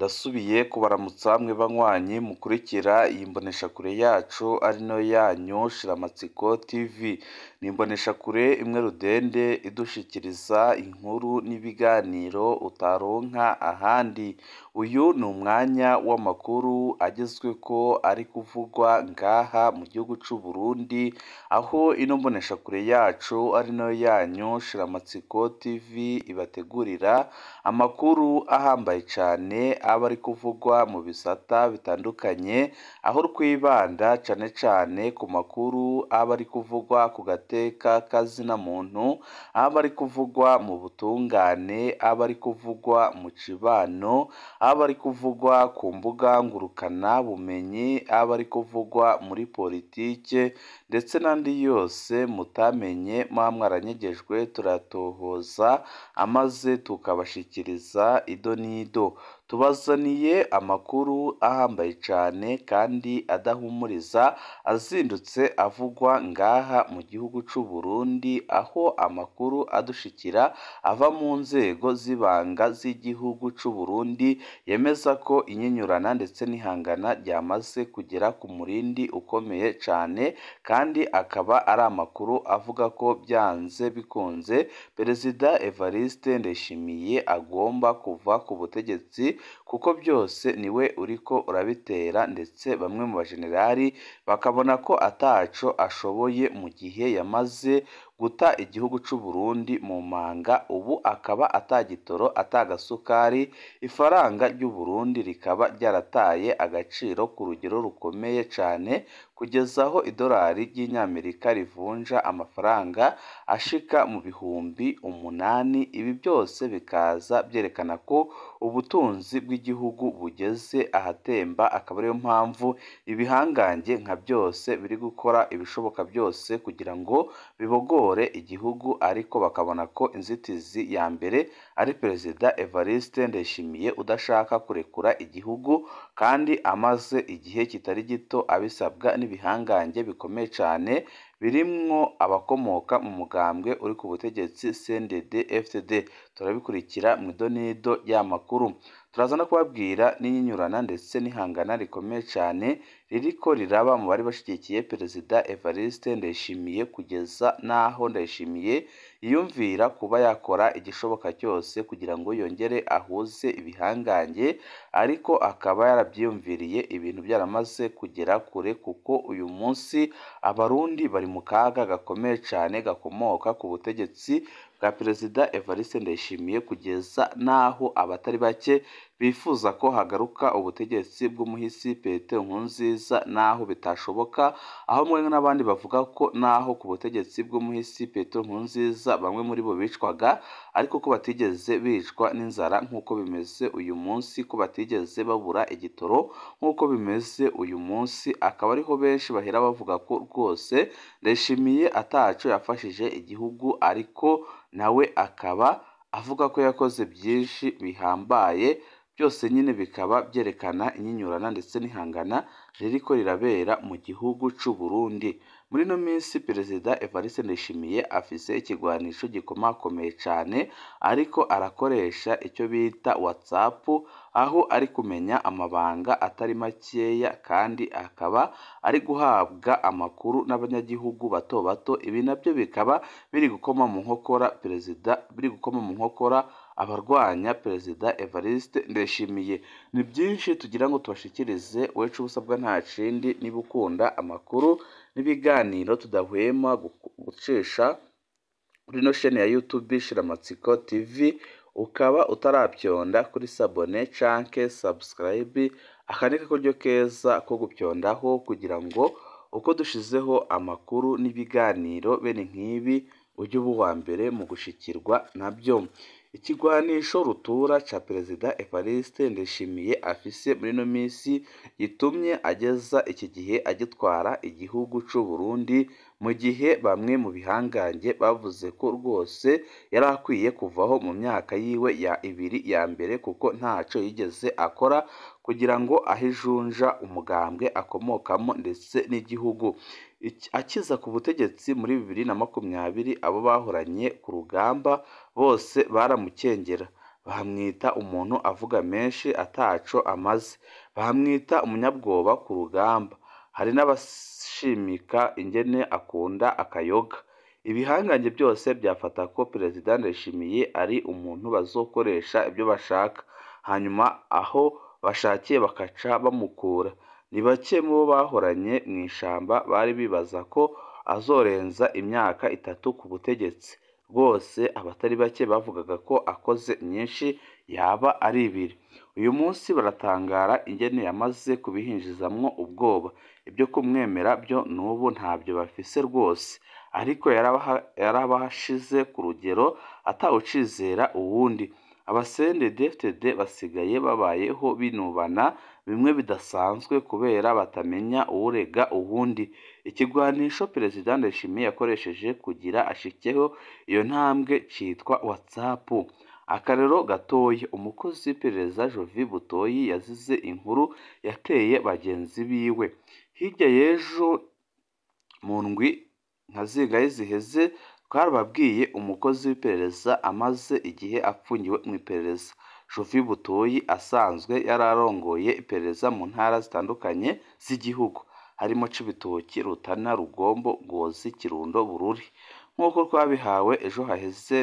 Ndasubiye kubaramutsa mwe banywanyi mukurikira iyi mboneshakure yacu ari nayo yanyu Shiramatsiko TV. Ni imboneshakure imwe rudende idushikiriza inkuru n'ibiganiro utaronka ahandi. Uyu ni umwanya w'amakuru agezweko ari kuvugwa ngaha mu gihugu c'u Burundi, aho ino mboneshakure yacu ari nayo yanyu Shiramatsiko TV ibategurira amakuru ahambaye cane aba ari kuvugwa mu bisata bitandukanye, aho twibanda cane cane ku makuru aba ari kuvugwa ku gateka k'azina muntu, aba ari kuvugwa mu butungane, aba ari kuvugwa mu cibano, aba ari kuvugwa ku mbuga ngurukana bumenyi, aba ari kuvugwa muri politike ndetse n'andi yose mutamenye muba mwaranyegejwe, turatohoza amaze tukabashikiriza ido n'ido. Tubazaniye amakuru ahambaye cane kandi adahumuriza, azindutse avugwa ngaha mu gihugu c'u Burundi, aho amakuru adushikira ava mu nzego z'ibanga z'igihugu c'u Burundi, yemeza ko inyinyurana ndetse n'ihangana ryamaze kugera ku murindi ukomeye cane, kandi akaba ari amakuru avuga ko byanze bikunze Perezida Evariste Ndayishimiye agomba kuva ku butegetsi, kuko byose niwe uriko urabitera, ndetse bamwe mu bajenerali bakabona ko ataco ashoboye mu gihe yamaze guta igihugu c'u Burundi mu manga, ubu akaba atagitoro atagasukari, ifaranga ry'u Burundi rikaba ryarataye agaciro ku rugero rukomeye cane, kugeza aho idolari ry'inyamerika rivunja amafaranga ashika mu 8000. Ibi byose bikaza byerekana ko ubutunzi bw'igihugu bugeze ahatemba, akaba ariyo mpamvu ibihangange nka byose biri gukora ibishoboka byose kugira ngo bibogore igihugu, ariko bakabona ko inzitizi ya mbere ari Perezida Evariste Ndayishimiye udashaka kurekura igihugu, kandi amaze igihe kitari gito abisabwa n'ibihangange bikomeye cane, birimwo abakomoka mu mugambwe uri ku butegetsi CNDD FDD. Turabikurikira mu idonido y'amakuru. Turaza no kubabwira n'inyinyurana ndetse n'ihangana rikomeye cane ririko riraba mu bari bashigikiye Perezida Evariste Ndayishimiye, kugeza n'aho Ndayishimiye yiyumvira kuba yakora igishoboka cyose kugira ngo yongere ahuze ibihangange, ariko akaba yarabyiyumviriye ibintu byaramaze kugera kure, kuko uyu munsi Abarundi bari mu kaga gakomeye cane gakomoka ku butegetsi bwa Perezida Evariste Ndayishimiye, kugeza n'aho abatari bake bifuza ko hagaruka ubutegetsi bw'umuhisi Petero Nkurunziza, naho bitashoboka, aho mwe n'abandi bavuga ko naho ku butegetsi bw'umuhisi Petero Nkurunziza bamwe muri bo bicwaga, ariko ko batigeze bicwa n'inzara nk'uko bimeze uyu munsi, ko batigeze babura igitoro nk'uko bimeze uyu munsi. Akaba ariho benshi bahera bavuga ko rwose Ndayishimiye ataco yafashije igihugu, ariko nawe akaba avuga ko yakoze byinshi bihambaye, byose nyine bikaba byerekana inyinyurana ndetse n'ihangana ririko rirabera mu gihugu c'u Burundi. Muri ino minsi Perezida Evariste Ndayishimiye afise ikigwanisho gikomakomeye cane, ariko arakoresha icyo bita WhatsApp, aho ari kumenya amabanga atari makeya, kandi akaba ari guhabwa amakuru n'abanyagihugu bato bato. Ibi nabyo bikaba biri gukoma mu nkokora perezida, biri gukoma mu nkokora abarwanya Perezida Evariste Ndayishimiye. Ni byinshi tugira ngo tubashikirize, wecu ubusabwa nta kindi, niba ukunda amakuru n'ibiganiro tudahwema gucisha kuri ino sheni ya YouTube Shiramatsiko TV, ukaba utarabyonda kuri sabone canke subscribe, aka ni akaryo keza ko gupyondaho kugira ngo uko dushizeho amakuru n'ibiganiro bene nk'ibi ujye uba uwa mbere mu gushikirwa nabyo. Ikigwanisho rutura ca Perezida Evariste Ndayishimiye afise muri ino minsi gitumye ageza iki gihe agitwara igihugu c'u Burundi, mu gihe bamwe mu bihangange bavuze ko rwose yari akwiye kuvaho mu myaka yiwe ya ibiri ya mbere, kuko ntaco yigeze akora kugira ngo ahe ijunja umugambwe akomokamo ndetse n'igihugu. Akiza ku butegetsi muri 2020, abo bahoranye ku rugamba bose baramukengera. Bamwita umuntu avuga menshi ataco amaze, bamwita umunyabwoba ku rugamba. Hari n'abashimika ingene akunda akayoga. Ibihangange byose byafata ko Perezida Ndayishimiye ari umuntu bazokoresha ibyo bashaka, hanyuma aho bashakiye bakaca bamukura. Ni bake mu bo bahoranye mw'ishamba bari bibaza ko azorenza imyaka 3 ku butegetsi. Rwose abatari bake bavugaga ko akoze myinshi yaba ari 2. Uyu munsi baratangara ingene yamaze kubihinjizamwo ubwoba. Ibyo kumwemera byo n'ubu ntabyo bafise rwose, ariko yarabashize ku rugero atawucizera uwundi. Aba CNDD-FDD basigaye babayeho binubana bimwe bidasanzwe kubera batamenya uwurega uwundi. Ikigwanisho Perezida Ndayishimiye yakoresheje kugira ashikeho iyo ntambwe citwa WhatsApp. Akarero gatoyi, umukozi w'iperereza Jovi Butoyi yazize inkuru yateye bagenzi biwe. Hirya y'ejo mu ndwi nka zingahe ziheze, twarababwiye umukozi w'iperereza amaze igihe apfungiwe mw'iperereza. Jovi Butoyi asanzwe yararongoye iperereza mu ntara zitandukanye z'igihugu, harimo Cibitoki, Rutana, Rugombo, Ngozi, Kirundo, Bururi. Nk'uko twabihawe ejo haheze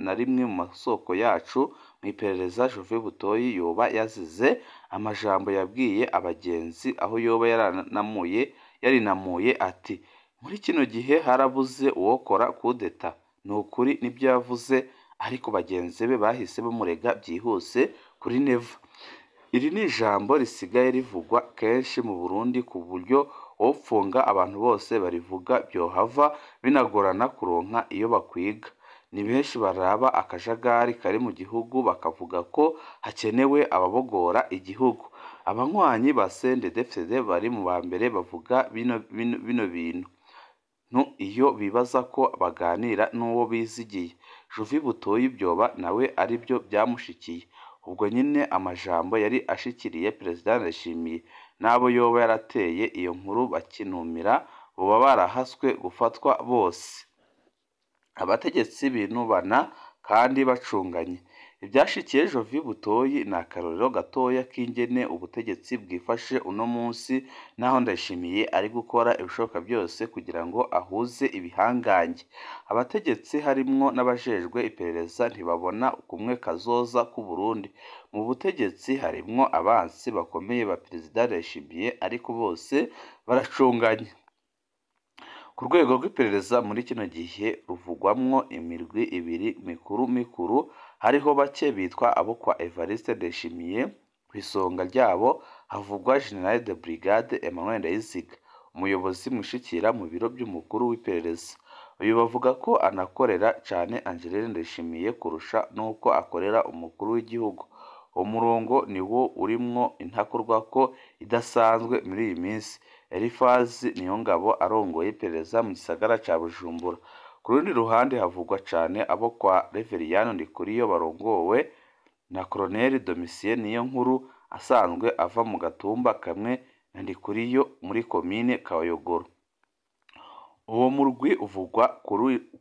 na rimwe mu masoko yacu mw'iperereza, Jovi Butoyi yoba yazize amajambo yabwiye abagenzi aho yoba yarinamuye ati: muri kino gihe harabuze uwokora kudeta. Ni ukuri nibyo yavuze, ariko bagenzi be bahise bamurega byihuse kuri Neva. Iri ni ijambo risigaye rivugwa kenshi mu Burundi ku buryo wopfunga abantu bose barivuga byohava binagorana kuronka iyo bakwiga. Ni benshi baraba akajagari kari mu gihugu bakavuga ko hakenewe ababogora igihugu. Abanywanyi ba CNDD-FDD bari mu ba mbere bavuga bino bintu iyo bibaza ko baganira n'uwo bizigiye. Jovi Butoyi byoba nawe aribyo byamushikiye. Ubwo nyine amajambo yari ashikiriye Perezida Ndayishimiye n'abo yoba yarateye iyo nkuru bakinumira boba barahaswe gufatwa bose. Abategetsi binubana kandi bacunganye. Ibyashikiye Jovi Butoyi ni akarorero gatoya k'ingene ubutegetsi bwifashe uno munsi, naho Ndayishimiye ari gukora ibishoboka byose kugira ngo ahuze ibihangange. Abategetsi harimwo n'abajejwe iperereza ntibabona kumwe kazoza k'u Burundi. Mu butegetsi harimwo abansi bakomeye ba Perezida Ndayishimiye, ariko bose baracunganye. Ku rwego rw'iperereza muri kino gihe ruvugwamwo imirwi ibiri mikuru mikuru, hariho bake bitwa abo kwa Evariste Ndayishimiye, ku isonga ryabo havugwa General de Brigade Emmanuel Ndayiziga, umuyobozi mwishikira mu biro by'umukuru w'iperereza. Uyu bavuga ko anakorera cane Angeline Ndayishimiye kurusha n'uko akorera umukuru w'igihugu. Uwo murongo ni wo urimwo intakorwako idasanzwe muri iyi minsi. Elifazi Niyongabo arongoye iperereza mu gisagara ca Bujumbura. Ku rundi ruhande havugwa cane abo kwa Reveriyano Ndikuriyo barongowe na Colonel Domitien Niyonkuru asanzwe ava mu gatumba kamwe na Ndikuriyo muri komine Kayogoro. Uwo murwi uvugwa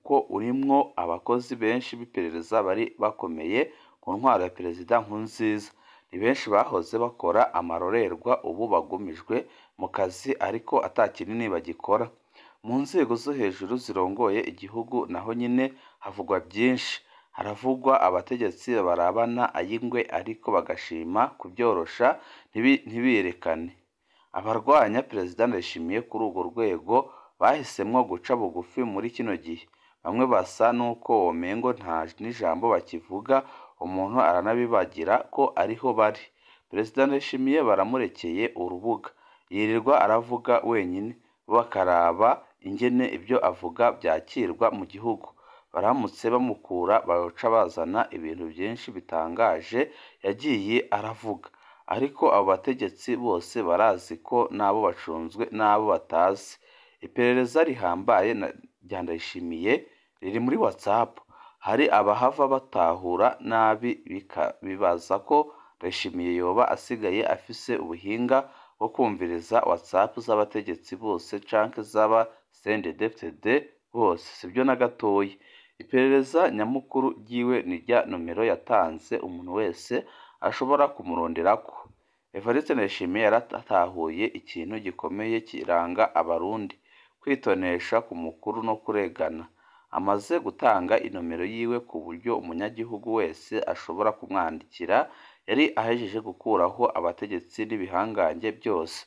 ko urimwo abakozi benshi b'iperereza bari bakomeye ku ntwaro ya Perezida Nkurunziza. Ni benshi bahoze bakora amarorerwa ubu bagumijwe mu kazi ariko ata kinini bagikora. Mu nzego zo hejuru zirongoye igihugu naho nyine havugwa byinshi. Haravugwa abategetsi barabana ay'ingwe ariko bagashima kubyorosha ntibiyerekane. Abarwanya Perezida Ndayishimiye kuri urwo rwego bahisemwo guca bugufi muri kino gihe. Bamwe basa n'uko womengo nta n'ijambo bakivuga, umuntu aranabibagira ko ariho bari. Perezida Ndayishimiye baramurekeye urubuga, yirirwa aravuga wenyine, bo bakaraba ingene ibyo avuga byakirwa mu gihugu. Baramutse bamukura baca bazana ibintu byinshi bitangaje yagiye aravuga. Ariko abo bategetsi bose barazi ko n'abo bacunzwe n'abo batazi. Iperereza rihambaye rya Ndayishimiye riri muri WhatsApp. Hari abahava batahura nabi bibaza ko Ndayishimiye yoba asigaye afise ubuhinga bwo kumviriza WhatsApp z'abategetsi bose canke z'aba CNDD-FDD bose. Sibyo na gatoyi. Iperereza nyamukuru ryiwe ni rya nomero yatanze umuntu wese ashobora kumuronderako. Evariste Ndayishimiye yaratahuye ikintu gikomeye kiranga abarundi, kwitonesha ku mukuru no kuregana. Amaze gutanga inomero yiwe ku buryo umunyagihugu wese ashobora kumwandikira, yari ahejeje gukuraho abategetsi n'ibihangange byose.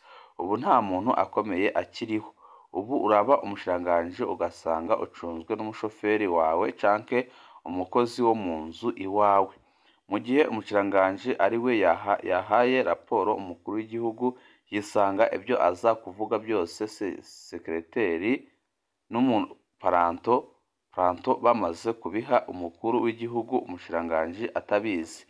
Ubu nta muntu akomeye akiriho. Ubu uraba umushikiranganji ugasanga ucunzwe n'umushoferi wawe canke umukozi wo mu nzu iwawe. Mu gihe umushikiranganji ariwe yahaye raporo umukuru w'igihugu, yisanga ibyo aza kuvuga byose sekereteri n'umuparanto bamaze kubiha umukuru w'igihugu umushikiranganji atabizi.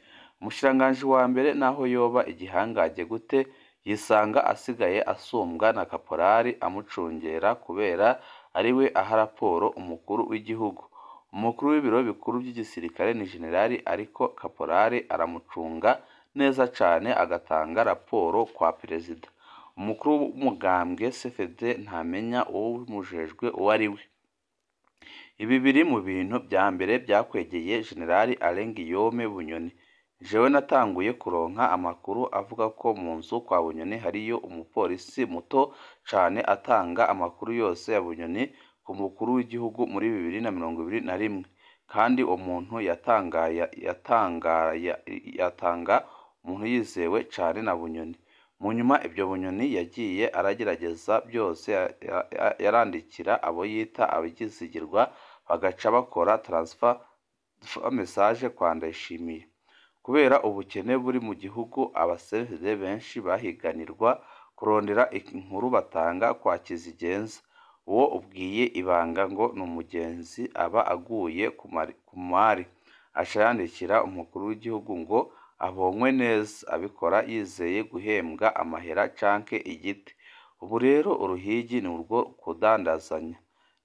Umushikiranganji wa mbere naho yoba igihangange gute, yisanga asigaye asumbwa na kaporali amucungera kubera ariwe aha raporo umukuru w'igihugu. Umukuru w'ibiro bikuru by'igisirikare ni generali, ariko kaporali aramucunga neza cane agatanga raporo kwa perezida. Umukuru w'umugambwe CFD ntamenya uwumujejwe uwo ari we. Ibi biri mu bintu vya mbere vyakwegeye Generali Alain Guillaume Bunyoni. Jewe natanguye kuronka amakuru avuga ko mu nzu kwa Bunyoni hariyo umupolisi muto cane atanga amakuru yose ya Bunyoni ku mukuru w'igihugu muri 2021, kandi uwo muntu yatanga umuntu yizewe cane na Bunyoni. Mu nyuma ibyo Bunyoni yagiye aragerageza byose, yarandikira abo yita abizigirwa bagaca bakora transfer message kwa Ndayishimiye. Kubera ubukene buri mu gihugu, aba-CNDD benshi bahiganirwa kurondera inkuru batanga kwa Kizigenza. Uwo ubwiye ibanga ngo ni umugenzi aba aguye ku mari, aca yandikira umukuru w'igihugu ngo abonywe neza, abikora yizeye guhembwa amahera canke igiti. Ubu rero uruhigi ni urwo kudandazanya.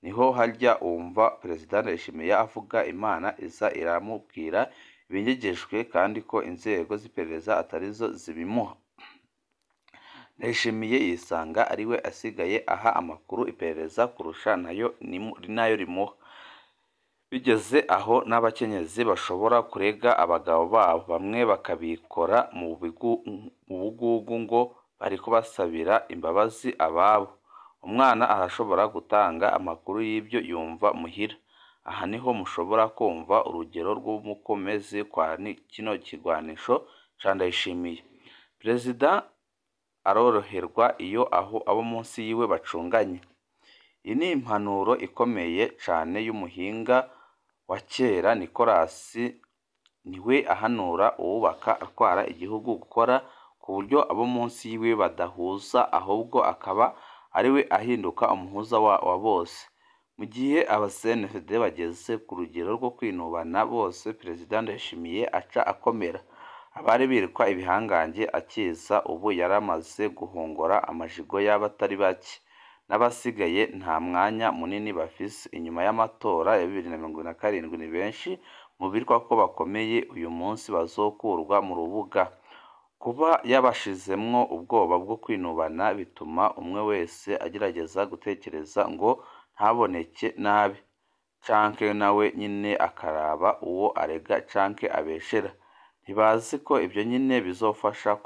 Niho harya wumva Perezida Ndayishimiye avuga Imana iza iramubwira ibinyegejwe, kandi ko inzego z'iperereza atarizo zibimuha. Ndayishimiye yisanga ariwe asigaye aha amakuru iperereza kurusha nayo rimuha. Bigeze aho n'abakenyezi bashobora kurega abagabo babo, bamwe bakabikora mu bugugu ngo bariko basabira imbabazi ababo. Umwana arashobora gutanga amakuru y'ibyo yumva muhira. Aha niho mushobora kumva urugero rw'umukomezi kwa kino kigwanisho ca Ndayishimiye. Perezida aroroherwa iyo aho abo munsi yiwe bacunganye. Iyi ni impanuro ikomeye cane y'umuhinga wa kera Nikolasi, niwe ahanura uwubaka atwara igihugu gukora ku buryo abo munsi yiwe badahuza, ahubwo akaba ariwe ahinduka umuhuza wa bose. Mu gihe aba-CNDD bageze ku rugero rwo kwinubana bose, Perezida Ndayishimiye aca akomera. Abari bitwa ibihangange akiza ubu yaramaze guhongora amajigo y'abatari bake, n'abasigaye nta mwanya munini bafise. Inyuma y'amatora ya 2027 ni benshi mu bitwa ko bakomeye uyu munsi bazokurwa mu rubuga. Kuba yabashizemwo ubwoba bwo kwinubana bituma umwe wese agerageza gutekereza ngo ntaboneke nabi, canke nawe nyine akaraba uwo arega canke abeshera. Ntibazi ko ibyo nyine bizofasha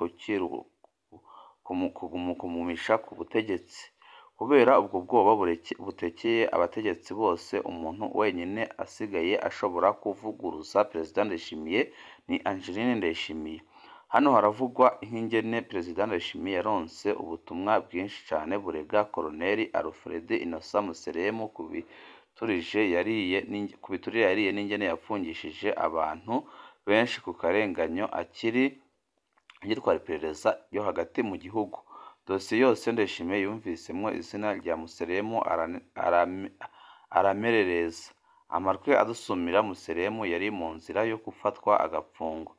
kumugumisha ku butegetsi. Kubera ubwo bwoba butekeye abategetsi bose, umuntu wenyine asigaye ashobora kuvuguruza Perezida Ndayishimiye ni Angeline Ndayishimiye. Hano haravugwa nk'ingene Perezida Ndayishimiye yaronse ubutumwa bwinshi cane burega Colonel Alfred Innocent Museremu ku biturire yariye n'ingene yapfungishije abantu benshi ku karenganyo akiri agitwara iperereza ryo hagati mu gihugu. Dosiye yose Ndayishimiye yumvisemwo izina rya Museremu aramerereza. Amatwi adusumira Museremu yari mu nzira yo gufatwa agapfungwa.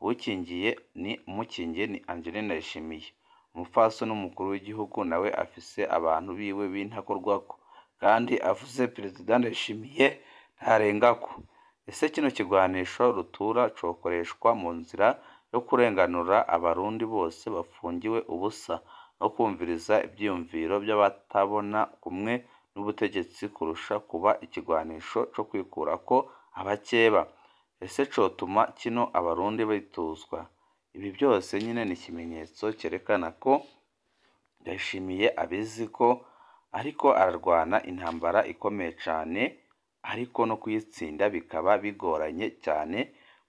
Umukingiye ni Angeline Ndayishimiye. Umupfasoni w'umukuru w'igihugu nawe afise abantu biwe b'intakorwako, kandi avuze Perezida Ndayishimiye ntarengako. Ese kino kigwanisho rutura cokoreshwa mu nzira yo kurenganura abarundi bose bafungiwe ubusa no kumviriza ivyiyumviro vy'abatabona kumwe n'ubutegetsi kurusha kuba ikigwanisho co kwikurako abakeba. Ese cotuma kino Abarundi bituzwa? Ibi byose nyine ni ikimenyetso cyerekana ko Ndayishimiye abizi ko ariko ararwana intambara ikomeye cane, ariko no kuyitsinda bikaba bigoranye cyane,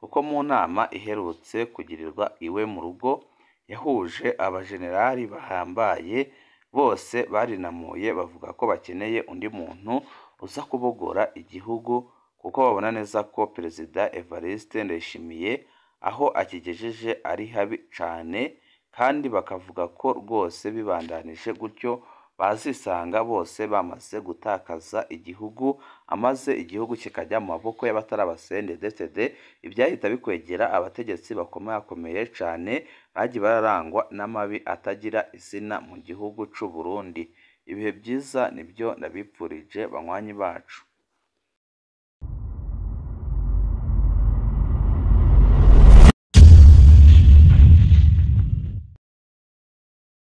kuko mu nama iherutse kugirirwa iwe mu rugo yahuje abajenerali bahambaye bose barinamuye bavuga ko bakeneye undi muntu uza kubogora igihugu, kuko babona neza ko Perezida Evariste Ndayishimiye aho akigejeje ari habi cane, kandi bakavuga ko rwose bibandanije gutyo bazisanga bose bamaze gutakaza igihugu, amaze igihugu kikajya mu maboko y'abatari aba CNDD-FDD, ibyahita bikwegera abategetsi bakomakomeye cane bagiye bararangwa n'amabi atagira izina mu gihugu c'u Burundi. Ibihe byiza nibyo ndabipfurije banywanyi bacu.